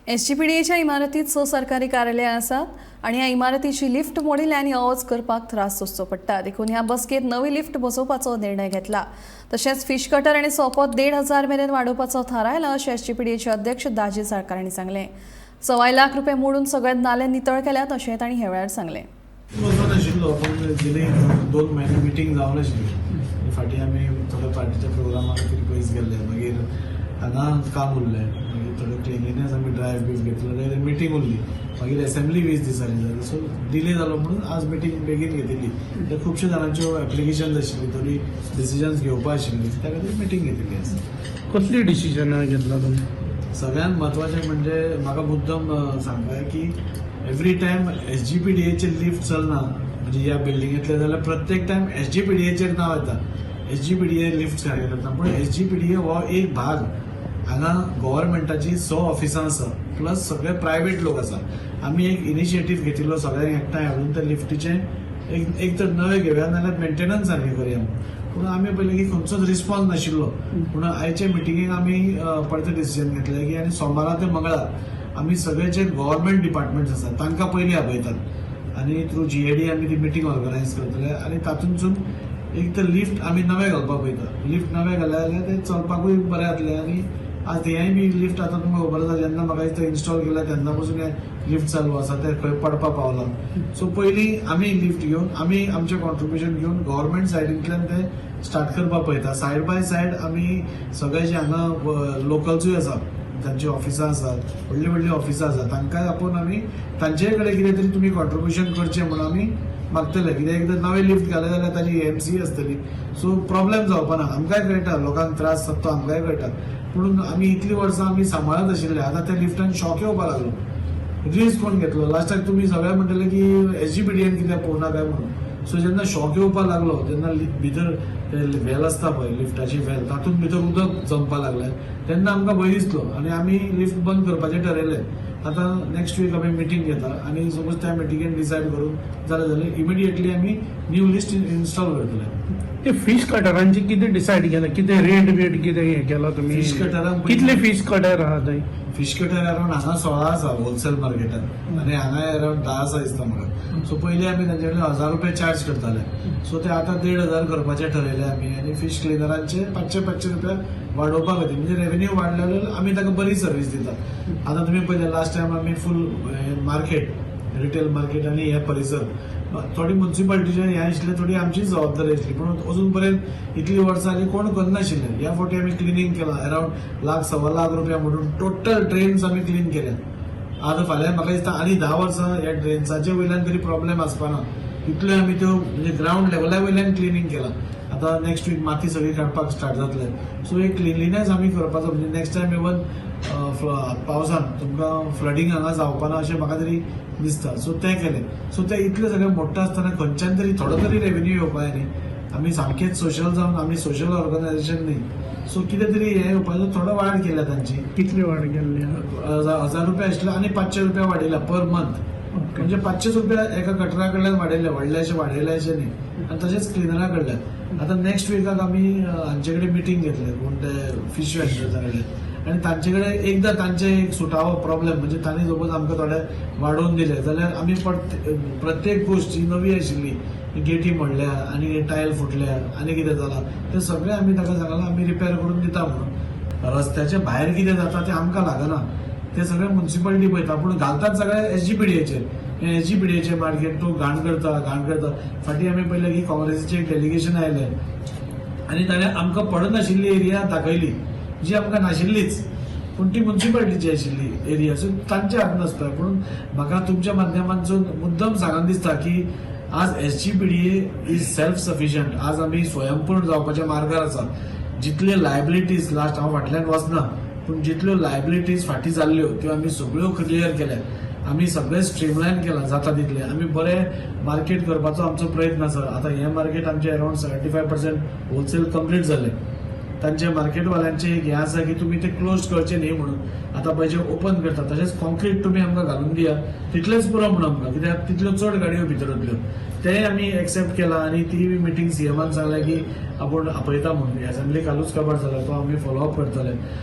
एसजीपीडीएच्या इमारतीत स सरकारी कार्यालयां आसात आनी ह्या इमारतीची लिफ्ट मोडिल्ल्यान यो वच करपाक त्रास सोंसचो पडटा. देखून ह्या बसकेत नवी लिफ्ट बसोवपाचो निर्णय घेतला. तशेंच फिश कटर आनी सोपो 1500 मेरेन वाडोवपाचो थारायला, अशें एसजीपीडीएचे अध्यक्ष दाजी साळकार हांणी सांगलें. 1.25 लाख रुपये मोडून सगळे नाले नितळ केल्यात, अशें तांणी ह्या वेळार सांगलें. वचून आशिल्लो, पूण गेले 2 म्हयने मिटींग जावं नाशिल्ली. फाटीं आमी थोड्या पार्टीच्या प्रोग्रामा खातीर पयस गेल्ले. मागीर हांगा काम उरलें. मागीर थोडे क्लिनलीनेस आमी ड्रायव्ह बीव घेतलो जाल्यार मिटींग उरली. मागीर एसेंब्ली 20 दिसांनी जाली, सो डिले जालो म्हणून आज मिटींग बेगीन घेतिल्ली. ते खुबशे जाणांच्यो एप्लिकेशन्स आशिल्ली, थोडी डिसिजन्स घेवपा आशिल्ली, त्या खातीर मिटींग घेतिल्ली आसा. कसली डिसिजनां घेतला तुमी? सगळ्यात म्हत्वाचें म्हणजे म्हाका मुद्दम सांगपाक की एवरी टायम एसजीपीडीएचेर लिफ्ट चलना, म्हणजे ह्या बिल्डिंगेंतले जाल्यार प्रत्येक टायम एसजीपीडीएचेर नांव येता, एसजीपीडीए लिफ्ट सारकें करता. पूण एसजीपीडीए हो एक भाग. हांगा गव्हर्मेंटाची स ऑफिसां आसा, प्लस सगळे प्रायवेट लोक आसा. आमी एक इनिशिएटीव घेतिल्लो, सगळ्यांक एकठांय हाडून त्या लिफ्टीचें एक एक तर नवें घेवया, नाल्यार मेंटेनन्स सारकें करया. पूण आमी पळयलें की खंयचोच रिस्पॉन्स नाशिल्लो. पूण आयचे मिटिंगेक आमी परतें डिसिजन घेतलें की आनी सोमारा ते मंगळार आमी सगळे जे गव्हर्मेंट डिपार्टमेंट्स आसात तांकां पयलीं आपयतात आनी थ्रू जीएडी आमी ती मिटींग ऑर्गनायज करतले आनी तातूंतसून एक तर लिफ्ट आमी नवें घालपाक पळयता. लिफ्ट नवें घालें जाल्यार तें चलपाकूय बरें जातलें. आनी आज हेंय बी लिफ्ट आतां तुमकां खबर आसा, जेन्ना म्हाका दिसता इन्स्टॉल केल्या तेन्ना पसून हें लिफ्ट चालू आसा, तें खंय पडपा पावलां. सो पयलीं आमी लिफ्ट घेवन, आमी आमचें कॉन्ट्रिब्युशन घेवन गव्हर्मेंट सायडींतल्यान तें स्टार्ट करपाक पळयता. सायड बाय सायड आमी सगळे जे हांगा लोकल्सूय आसा, तांची ऑफिसां आसात, व्हडलीं व्हडलीं ऑफिसां आसात, तांकांय आपोवन आमी तांचे कडेन कितें तरी तुमी कॉन्ट्रिब्युशन करचें म्हणून आमी मागतले. कित्याक एकदां नवें लिफ्ट घालें जाल्यार ताजी एमसी आसतली, सो प्रॉब्लेम जावपा ना. आमकांय कळटा, लोकांक त्रास जाता तो आमकांय कळटा, पूण आमी इतलीं वर्सां आमी सांबाळत आशिल्ले. आतां त्या लिफ्टान शॉक येवपा लागलो. रिस्क कोण घेतलो? लास्टाक तुमी सगळे म्हणटले की एसजीपीडीएन कित्याक पळोवना काय म्हणून. सो जेन्ना शॉक येवपा लागलो तेन्ना भितर ते व्हेल आसता पळय, लिफ्टाची व्हेल, तातूंत भितर उदक जमपा लागलें. तेन्ना आमकां भंय दिसलो आनी आमी लिफ्ट बंद करपाचें ठरयलें. आतां नेक्स्ट वीक आमी मिटींग घेता आनी सपोज त्या मिटिंगेन डिसायड करून जालें जाल्यार इमिडिएटली आमी न्यू लिफ्ट इन्स्टॉल करतले. ते फिश कटरांचे कितें डिसायड केलां? कितें रेट बीट कितें हें केलां तुमी? फिश कटरांक कितले फिश कटर आहा थंय? फिश कटर अरावंड हांगा 16 आसा होलसेल मार्केटात आनी हांगा अरावंड 10 आसा दिसता म्हाका. सो पयलीं आमी तांचे कडेन 1000 रुपया चार्ज करताले, सो ते आतां 1500 करपाचें ठरयलें आमी. आनी फिश क्लिनरांचे 500 500 रुपया वाडोवपा खातीर, म्हणजे रेवेन्यू वाडले जाल्यार आमी ताका बरी सर्वीस दिता. आतां तुमी पळयलें, लास्ट टायम आमी फूल मार्केट, रिटेल मार्केट आनी हे परिसर, थोडी मुन्सिपालिटीचे हें आशिल्लें, थोडी आमची जबाबदारी आशिल्ली, पूण अजून पर्यंत इतली वर्सां आनी कोण करनाशिल्ले. ह्या फावटी आमी क्लिनींग केलां, अरावंड लाख 1.25 लाख रुपया म्हणून टोटल ड्रेन्स आमी क्लीन केल्या. आतां फाल्यां म्हाका दिसता आनी 10 वर्सां ह्या ड्रेन्साचे वयल्यान तरी प्रॉब्लेम आसपाना, इतल्यो आमी त्यो म्हणजे ग्रावंड लेवला वयल्यान क्लिनींग केलां. आतां नेक्स्ट वीक माती सगळी काडपाक स्टार्ट जातले. सो एक क्लिनलीनेस आमी करपाचो, म्हणजे नेक्स्ट टायम इवन पावसान तुमकां फ्लडींग हांगा जावपाना अशें म्हाका तरी दिसता. सो तें केलें. सो तें इतलें सगळें मोडटा आसतना खंयच्यान तरी थोडो तरी रेवेन्यू येवपा जाय न्ही. आमी सामकेच सोशल जावन, आमी सोशल ऑर्गनायझेशन न्ही. सो कितें तरी हें येवपाचो, थोडो वाड केल्या तांची. कितली वाड केल्ली आहा? 1000 रुपया आशिल्ले आनी 500 रुपया वाडयल्या पर मंथ. म्हणजे 500 रुपया एका कटरा कडल्यान वाडयले, व्हडले अशें वाडयले अशें न्ही. आनी तशेंच क्लिनरा कडल्यान. आतां नेक्स्ट विकाक आमी हांचे कडेन मिटींग घेतले, कोण ते फिश वेंडर्सा कडेन, आनी तांचे कडेन एकदां तांचे एक सुटावो प्रॉब्लेम, म्हणजे तांणी सपोज आमकां थोडे वाडोवन दिले जाल्यार आमी प्रत्येक गोश्ट जी नवी आशिल्ली, गेटी मोडल्या आनी टायल फुटल्या आनी कितें जालां, तें सगळें आमी ताका सांगलां आमी रिपेर करून दिता म्हणून. रस्त्याच्या भायर कितें जाता तें आमकां लागना, ते सगळे मुन्सिपालिटी पळयता, पूण घालतात सगळे एसजीपीडीएचेर. एसजीपीडीएचे मार्केट तो घाण करता, घाण करता. फाटीं आमी पळयलें की काँग्रेसीचें एक डेलिगेशन आयलें आनी ताणें आमकां पडनाशिल्ली एरिया दाखयली, जी आमकां नाशिल्लीच, पूण ती मुन्सिपालिटीची आशिल्ली एरिया. सो तांच्या हातान आसता. पूण म्हाका तुमच्या माध्यमांतसून मुद्दम सांगन दिसता की आज SGPDA is self sufficient. आज आमी स्वयंपूर्ण जावपाच्या मार्गार आसा. जितले लायबिलिटीज लास्ट, हांव फाटल्यान वचना, पूण जितल्यो लायबिलिटीज फाटीं जाल्ल्यो त्यो आमी सगळ्यो क्लियर केल्या. आमी सगळें स्ट्रीमलायन केलां. जाता तितलें आमी बरें मार्केट करपाचो आमचो प्रयत्न आसा. आतां हें मार्केट आमचें अरावंड 75% होलसेल कंप्लीट जालें. तांचे मार्केटवाल्यांचें एक हें आसा की तुमी ते क्लोज करचे न्ही म्हणून. आतां पळय जे ओपन करता, तशेंच कॉन्क्रीट तुमी आमकां घालून दिया, तितलेंच पुरो म्हणून आमकां, कित्याक तितल्यो चड गाडयो भितर वतल्यो. तेंय आमी एक्सेप्ट केलां आनी ती मिटींग सीएमान सांगलें की आपूण आपयता म्हणून. एसेंब्ली कालूच काबार जाला, तो आमी फॉलो अप करतले.